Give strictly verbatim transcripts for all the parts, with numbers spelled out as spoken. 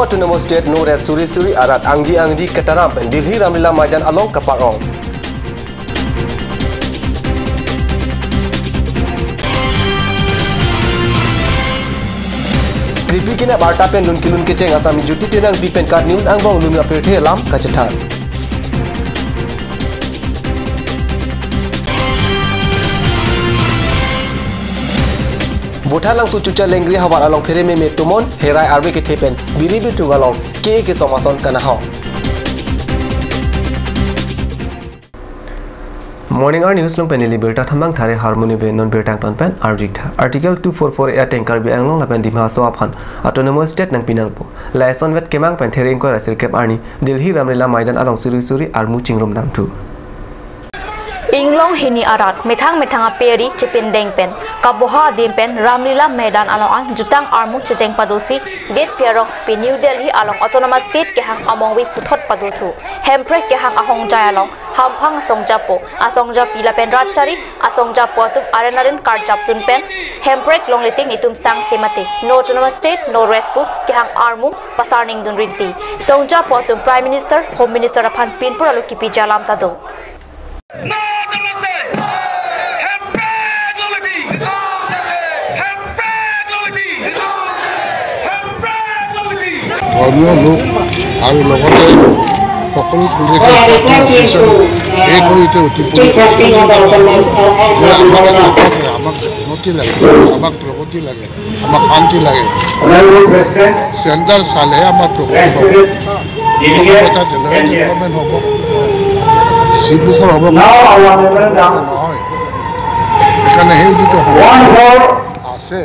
Autonomous State no rest, suri suri arat angdi angdi kataram pen Delhi Ramlila Maidan along kaparong. Kripi kenep arta pen lun kelun kecheng asami Jyoti Terangpi pen KAT News angbong lun apirthe alam kachethan. Vothatlangso Chucha Lengri havar along phere meme tomon herai arve kethe pen biri bithung along ke-e kesom ason kanahok. Morning Hour News along pen neli birta thambang thare harmoni be non birta angton pen arjik tha. Article two four four A ateng Karbi Anglong lapen Dima Hasao aphan Autonomous State nangpi nangpo. Lason vet kemang pen there ingkoi ra sirkep arni Delhi Ramlila Maidan along suri suri armu chingrum damthu. Inglong hini arat methang methang aperi chepindeng pen kaboha adim pen Ramlila Maidan along an jutang armu checheng padosi det pi arong supi New Delhi along Autonomous State kehang amongve puthot padothu. Hemprek kehang ahongjai along hamphang asongjapo, asongjapi lapen ratchari asongjapo atum aren aren karjapdun pen Hemprek longle ting itum sangse mate no Autonomous State no rest pu kehang armu pasarning dun rinti. Songjapo atum Prime Minister, Home Minister aphan pinpur alo kipiji alam ta do. ধৰ্মীয় লোক আৰু লগতে সকলো পুলিচে এই কৰি এতিয়া অতি যে আমাক আমাক উন্নতি লাগে, আমাক প্ৰগতি লাগে, আমাক শান্তি লাগে। চেণ্টাৰ চালেহে আমাৰ প্ৰগতি হ'ব। টকা পইচা দিলেহে ডেভেলপমেণ্ট হ'ব। চিগনেচাৰ হ'ব নহয়। সেইকাৰণে সেই যিটো সময় আছে,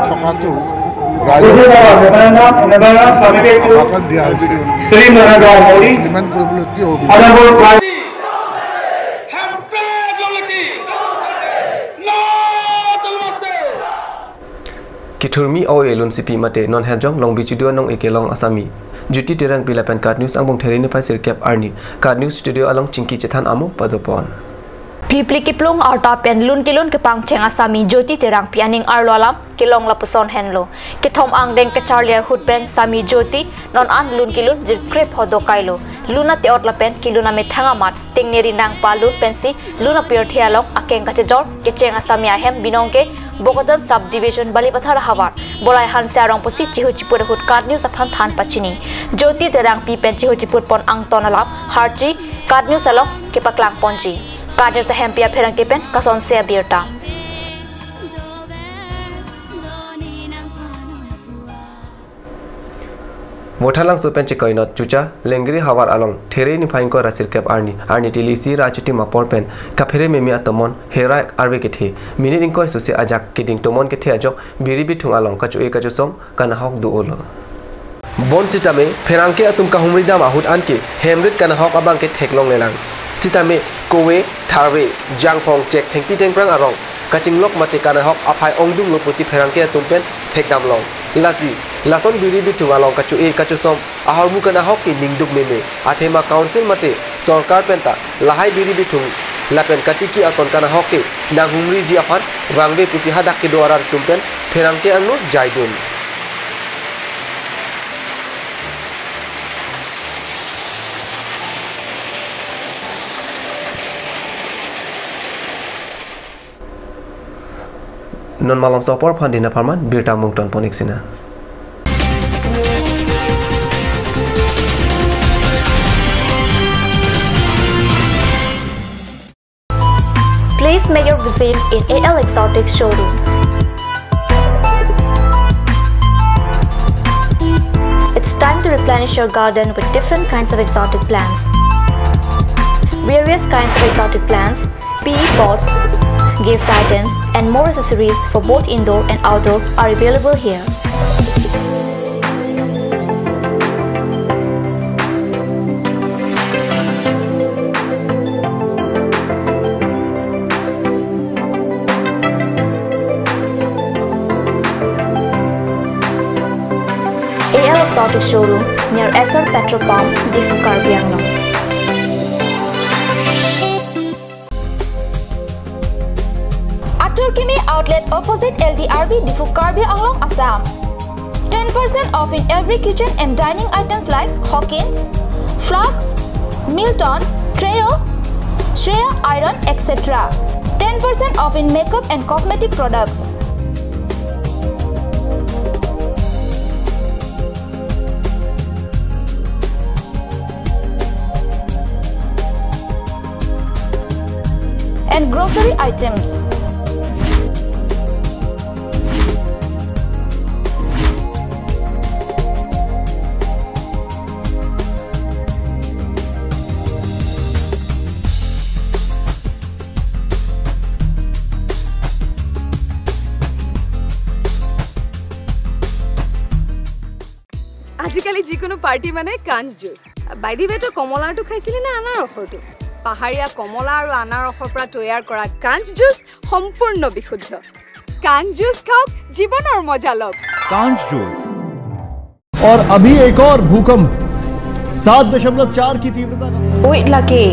থকাটো ৰাইজৰ ভাষাত দিয়া হৈছে। ইমপ্লিমেণ্ট কৰিবলৈ কি হ'ব? Kithurmi o elun sipi mate non herjong Longbi Chidu anong ekelong asami Jyoti Terangpi lapen KAT News angbong there niphai sirkep arni KAT News studio along chingki chethan amo padopon. Phli phli kiplung arta pen lun kelun kepangcheng asami Jyoti Terangpi aning arlo alam kelong lapuson henlo. Kethom angdeng kacharli ahut pen sami Jyoti non an lun kelun jirkrep hodo kailo. Lun ate-ot lapen kelun amethang amat tengneri nangpalun pensi lun apirthe along akeng kachejor kecheng asami ahem binong ke Bokajan Sub Division Balipathar ahavar Bolai Hanse arong pusi chihu chiput ahut KAT News aphan than pachini. Jyoti Terangpi pen chihu chiput pon angton alam harchi KAT News along kepaklang ponji. KAT News ahempi apherangke pen kasonse abirta. Vothatlangso pen chekoi not Chucha Lengri havar along there niphai ingkoi ra sirkep arni arni tili isi ra achitim apor pen kaphere meme atomon herai arve kethe minute ingkoi susi ajak keding tomon kethe ajok biri bithung along kacho-e kachosom kanahok do-olo. Bonsitame pherangke atum kahumri dam ahut anke hemrit kanahok abang ke theklonglelang. Sitame kove, tharve, jangphong chek thengpi thengphrang arong kachinglok mate kanahok aphai ongdunglo pusi pherangke atum pen thekdamlong. Lasi lason biri bithung along kacho-e kachosom ahormu kanahok ke ningduk meme. Athema council mate sorkar penta lahai biri bithung lapen katiki ason kanahok ke nanghumriji aphan vangve pusi hadak kedo arat atum pen pherangke angno jaidun. Non malomso apor aphan dina pharman birta mungton ponik sina. Please make your visit in A L Exotic Showroom. It's time to replenish your garden with different kinds of exotic plants. Various kinds of exotic plants, P E pots, gift items, and more accessories for both indoor and outdoor are available here. A L Exotic Showroom near Essar Petrol Pump, Diphu, Karbi Anglong. Atur Kimi Outlet, opposite L D R B, Diphu, Karbi Anglong, Assam. Ten Percent off in every kitchen and dining items like Hawkins, flasks, Milton, tray, Shreya iron, et cetera. Ten percent off in makeup and cosmetic products. And grocery items. আজিকালি যিকোনো পাৰ্টি মানে কাঞ্চ juice. By the ৱে, তই কমলাৰটো খাইছিলি নে আনাৰসৰটো? পাহাৰীয়া কমলা আৰু আনাৰসৰ পৰা তৈয়াৰ কৰা কাঞ্চ জুচ সম্পূৰ্ণ বিশুদ্ধ। কাঞ্চ জুচ খাওক, জীৱনৰ মজা লওক। कांच जूस। और अभी एक और भूकंप सात दशमलव चार की तीव्रता का। Oi lake.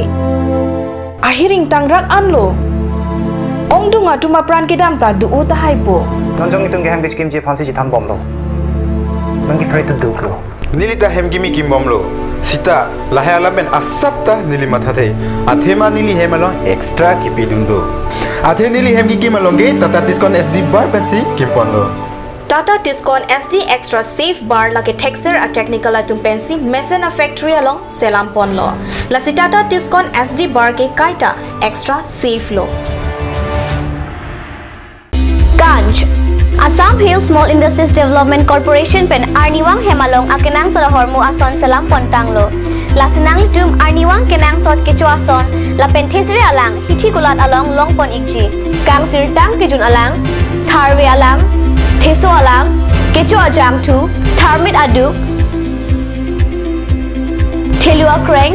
Ahiring tangrak anlo. Ongdung atum apran kedam ta do-o tahai po. Non jong itum ke hem kechikimji aphansi chethan bomlo. Non ke pray to do lo. Neli ta hem kimi kim bomlo. Seta lahai alam pen asap ta neli mathathe. Athema neli hem along extra kipidun do. Athe neli hem kikim along ke Tata Tiscon S D bar pensi kimponlo. Tata Tiscon S D Extra Safe Bar lake thekser a-technical atum pensi mesen a-factory along selam ponlo. Lasi Tata Tiscon S D bar ke kaita extra safe lo. Kanj, Assam Hill Small Industries Development Corporation pen arnivang hem along akenangsot ahormu ason selam pontanglo. Lasi nanglitum arnivang kenangsot kecho ason lapen thesere alang hithi kulat along longpon ikji. Kangsirtang kejun alang, tharve alang, theso alang, kecho ajangthu, tharmit aduk, thelu akreng,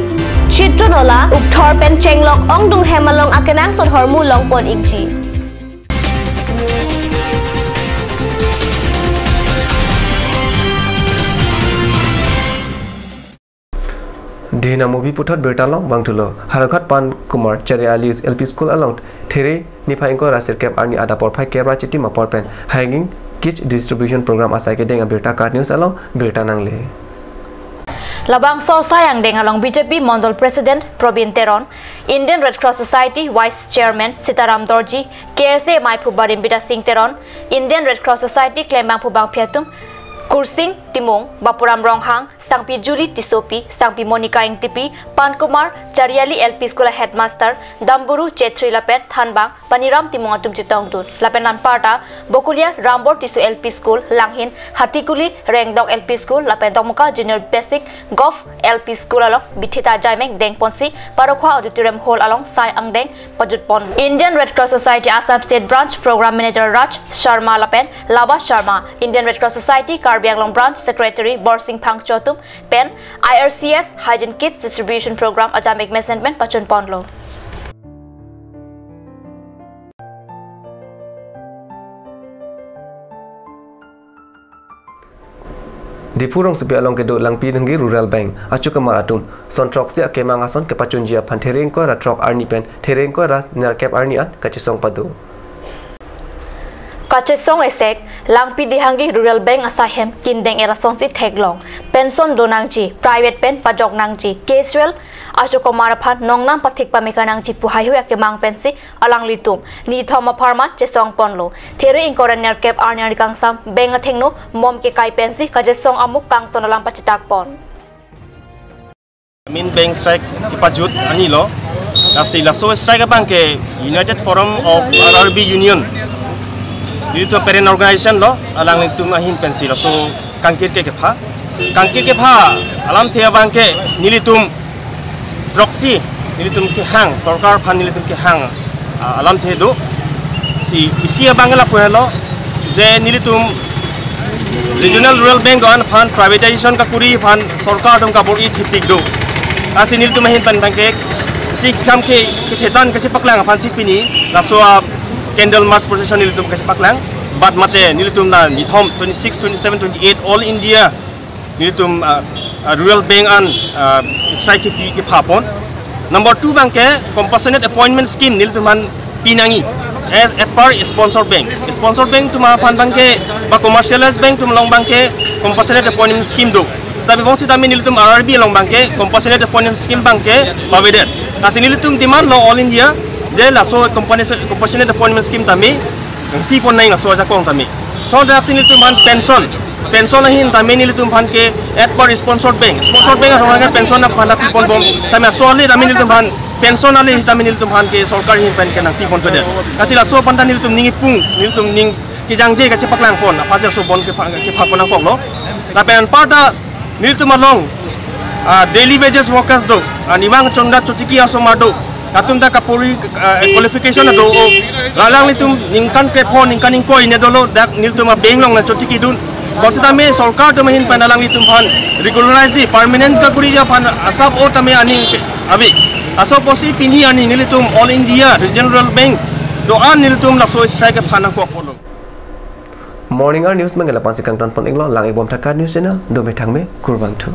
chitron ola, ukthor pen chenglok ongdung hem along akenangsot ahormu longpon ikji. Dina Mobi puthot birta long vangthulo. Howraghat Pan Kumar Chariali L P School along There niphai ingkoi ra sirkep arni adap porphai kep ra chitim apor pen hanging kit distribution program asai kedeng abirta KAT News along birta nangle. Labangso asai angdeng along B J P Mondol President Probin Teron, Indian Red Cross Society Vice Chairman Sitaram Dorji, K S A maiphu Barim Bidya Singh Teron, Indian Red Cross Society klembangphu bangphi atum, Kursing Timung, Bapuram Ronghang, Sangpi Julie Tissopi, Sangpi Monica Ingtipi, Pankumar Chariali L P School a Headmaster Damburu Chetri lapen thanbang Paniram Timung atum chetongdun. Lapen anparta Bokulia Rambor Tisso L P School, Langhin, Hatikuli Rengdong L P School lapen Dongmuka Junior Basic Govt L P School along bithita jaimeng dengponsi Parokhwa Auditorium Hall along sai angdeng pajutpon. Indian Red Cross Society Assam State Branch Program Manager Raj Sharma lapen Laba Sharma, Indian Red Cross Society Karbi Anglong Branch Secretary Borsing Phangcho atum pen I R C S Hygiene Kits Distribution Program ajamik mesen pen pachunponlo. Diphu rongsopi along kedo Langpi Dihanghi Rural Bank achokamar atum son throksi akemang ason kepachunji aphan There ingkoi ra throk arni pen There ingkoi ra nerkep arni an kachesong pado. Kachesong esek, Langpi Dihanghi Rural Bank asai hem kindeng era asonsi theklong, pension donangji, private pen pajok nangji, casual achokamar aphan nongnam pathik pameka nangji pu haihui akemang pensi alanglitum nithom apharman chesongponlo. There ingkoi ra nerkep arni arni kangsam bank athengno mom kekai pensi kachesong amuk kangton alam pachitakpon. Gramin Bank strike kepajut arni lo. Lasi laso strike abang ke United Forum of R R B Union, nelitum parent organization lo, alanglitum ahin pensi laso kangkir ke kepha. Kangkir kepha alamthe abang ke nelitum throksi nelitum kehang, sorkar aphan nelitum kehang, ah, alamthe do. Si isi abang ke lapu helo, je nelitum Regional Rural Bank do-an aphan privatization kakuri aphan sorkar atum kabor-i thipik do. Lasi nelitum ahin pen abang ke isi kam ke kethetan kachepaklang aphansi pini laso a-candle march procession nelitum kachepaklang. But mate nelitum la nithom twenty-six, twenty-seven, twenty-eight All India nelitum, ah, ah, Rural Bank an, ah, strike kepi kephapon. Number two abang ke compassionate appointment scheme nelitum aphan pinangji. As at par sponsor bank, sponsor bank atum aphan abangke ba commercialized bank atum along abangke compassionate appointment scheme do. Seta bibong sitame nelitum R R B along abangke compassionate appointment scheme abangke pavedet. Lasi nelitum demand lo All India je laso compassionate appointment scheme tame pipon nangji laso ajakong tame. Laso dak si nelitum aphan pension, pension ahin tame nelitum aphan ke at par sponsor bank, sponsor bank atum aphan ke pension aphan pipon bom tame, laso ale tame nelitum aphan pension ale tame nelitum aphan ke sorkar ahin pen ke nangpipon pedet. Lasi laso aphan ta nelitum ning ipung, nelitum ning kejangje kachepaklang pon, apa je laso bond kepha kepha pon nangkok lo. Lapen anparta nelitum along ah, daily wages workers do, ah, niwang chonda chotiki asomar do, latum ta kapori ah, qualification do o, alanglitum ningkan krepho ningkan ingkoi ne dolo, dak nelitum a bank along nangchotiki dun. Bonsitame sorkar atum ahin pen alanglitum aphan regularize permanent kakoriji aphan asap o tame aning ave. Laso apotsi pini arni nelitum All India Regional Bank do-an nelitum laso strike aphan nangkok pon lo. Morning Hour News abangke la-an si kangton pon iklo, lang-ik bom tha Ka News Channel, dome thangme, kurvangthu.